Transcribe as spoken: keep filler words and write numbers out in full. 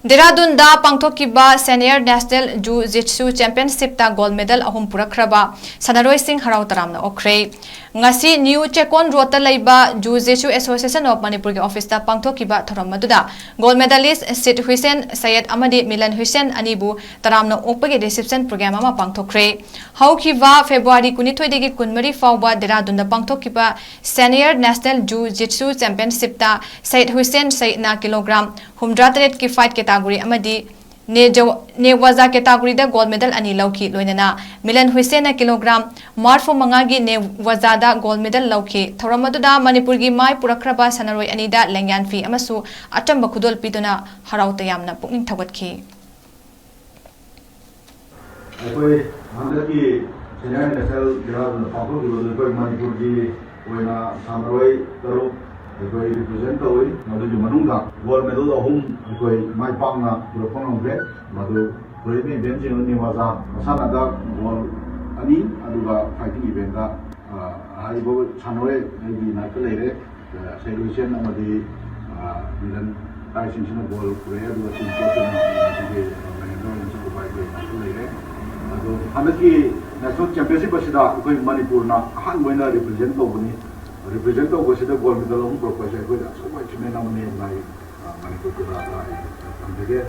ꯗꯦꯔꯥꯗꯨꯟꯗ ꯄꯥꯡꯊꯣꯛꯈꯤꯕ Senior National Jiu Jitsu Championshipꯇ gold medal ꯑꯍꯨꯝ ꯄꯨꯔꯛꯈ꯭ꯔꯕ ꯁꯥꯟꯅꯔꯣꯏꯁꯤꯡ ꯍꯔꯥꯎ ꯇꯔꯥꯝꯅ ꯑꯣꯛꯈ꯭ꯔꯦ꯫ ꯉꯁꯤ ꯅ꯭ꯌꯨ ꯆꯦꯀꯣꯟ ꯔꯣꯗꯇ ꯂꯩꯕ Jiu Jitsu Association of ꯃꯅꯤꯄꯨꯔꯒꯤ ꯑꯣꯐꯤꯁꯇ ꯄꯥꯡꯊꯣꯛꯈꯤꯕ ꯊꯧꯔꯝ ꯑꯗꯨꯗ gold medalist ꯁꯤꯠ ꯍꯨꯏꯁꯦꯟ ꯁꯌꯦꯗ ꯑꯃꯗꯤ ꯃꯤꯂꯟ ꯍꯨꯏꯁꯦꯟ ꯑꯅꯤꯕꯨ ꯇꯔꯥꯝꯅ ꯑꯣꯛꯄꯒꯤ reception program ꯑꯃ ꯄꯥꯡꯊꯣꯛꯈ꯭ꯔꯦ꯫ ꯍꯧꯈꯤꯕ ꯐꯦꯕ꯭ꯔꯨꯋꯥꯔꯤ ꯀꯨꯟꯅꯤꯊꯣꯏꯗꯒꯤ ꯀꯨꯟꯃꯔꯤ ꯐꯥꯎꯕ ꯗꯦꯔꯥꯗꯨꯟꯗ ꯄꯥꯡꯊꯣꯛꯈꯤꯕ Senior National Jiu Jitsu Championshipꯇ Sayed ꯍꯨꯏꯁꯦꯟ ꯁꯌꯤꯗꯅ ꯀꯤꯂꯣꯒ꯭ꯔꯥꯝ ꯍꯨꯝꯗ꯭ꯔꯥ ꯇꯔꯦꯠꯀꯤ fight category ꯑꯃꯗꯤ ꯅꯦ ꯖ-, ꯅꯦ ꯋꯥꯖꯥ categoryꯗ gold medal ꯑꯅꯤ ꯂꯧꯈꯤ꯫ ꯂꯣꯏꯅꯅ ꯃꯤꯂꯟ ꯍꯨꯏꯁꯦꯟꯅ ꯀꯤꯂꯣꯒ꯭ꯔꯥꯝ ꯃꯔꯐꯨ ꯃꯉꯥꯒꯤ ꯅꯦ ꯋꯥꯖꯥꯗ gold medal ꯂꯧꯈꯤ꯫ ꯊꯧꯔꯝ ꯑꯗꯨꯗ ꯃꯅꯤꯄꯨꯔꯒꯤ ꯃꯥꯏ ꯄꯨꯔꯛꯈ꯭ꯔꯕ ꯁꯥꯟꯅꯔꯣꯏ ꯑꯅꯤꯗ ꯂꯦꯡꯌꯥꯟ ꯐꯤ ꯑꯃꯁꯨ ꯑꯆꯝꯕ ꯈꯨꯗꯣꯜ ꯄꯤꯗꯨꯅ ꯍꯔꯥꯎ ꯇꯌꯥꯝꯅ ꯄꯨꯛꯅꯤꯡ ꯊꯧꯒꯠꯈꯤ꯫ ꯑꯩꯈꯣꯏ ꯍꯟꯗꯛꯀꯤ Senior National ꯗꯦꯔꯥꯗꯨꯟꯗ ꯄꯥꯡꯊꯣꯛꯈꯤꯕꯗꯨ ꯑꯩꯈꯣꯏ ꯃꯅꯤꯄꯨꯔꯒꯤ ꯑꯣꯏꯅ ꯁꯥꯟꯅꯔꯣꯏ ꯇꯔꯨꯛ ꯑꯩꯈꯣꯏ represent ꯇꯧꯏ꯫ ꯃꯗꯨꯒꯤ ꯃꯅꯨꯡꯗ gold medal ꯑꯍꯨꯝ ꯑꯩꯈꯣꯏ ꯃꯥꯏ ꯄꯥꯛꯅ ꯄꯨꯔꯛꯄ ꯉꯝꯈ꯭ꯔꯦ꯫ ꯃꯗꯨ ꯊꯣꯏꯔꯤꯕ eventꯁꯤꯡ ꯑꯗꯨ ꯅꯦꯋꯥꯖꯥ ꯃꯁꯥꯟꯅꯗ gold ꯑꯅꯤ, ꯑꯗꯨꯒ fighting eventꯇ, ꯑ, ꯍꯥꯏꯔꯤꯕ ꯁꯥꯟꯅꯔꯣꯏ ꯑꯩꯒꯤ ꯅꯥꯛꯇ ꯂꯩꯔꯦ꯫ ꯁꯦꯂꯨꯁꯟ ꯑꯃꯗꯤ, ꯑ, ꯃꯤꯂꯟ ꯇꯥꯏꯁꯤꯡꯁꯤꯅ gold ꯄꯨꯔꯛꯑꯦ, ꯑꯗꯨꯒ team coachꯅ ꯃꯁꯤꯒꯤ, ꯑ, ꯃꯦꯅꯦꯖꯔ ꯑꯣꯏꯅ ꯆꯠꯄ ꯑꯩꯈꯣꯏ ꯉꯥꯛꯇ ꯂꯩꯔꯦ꯫ ꯑꯗꯣ ꯍꯟꯗꯛꯀꯤ National Championship ꯑꯁꯤꯗ ꯑꯩꯈꯣꯏ ꯃꯅꯤꯄꯨꯔꯅ ꯑꯍꯥꯟꯕ ꯑꯣꯏꯅ represent ꯇꯧꯕꯅꯤ꯫ Represent ꯇꯧꯕꯁꯤꯗ gold medal ꯑꯍꯨꯝ ꯄꯨꯔꯛꯄ ꯑꯁꯦ ꯑꯩꯈꯣꯏꯗ ꯑꯆꯧꯕ achievement ꯑꯃꯅꯤ ꯍꯥꯏꯅ ꯑꯩ, ꯑ, ꯃꯅꯤꯄꯨꯔ ꯄ꯭ꯔꯖꯥꯗ ꯑꯩ ꯊꯝꯖꯒꯦ꯫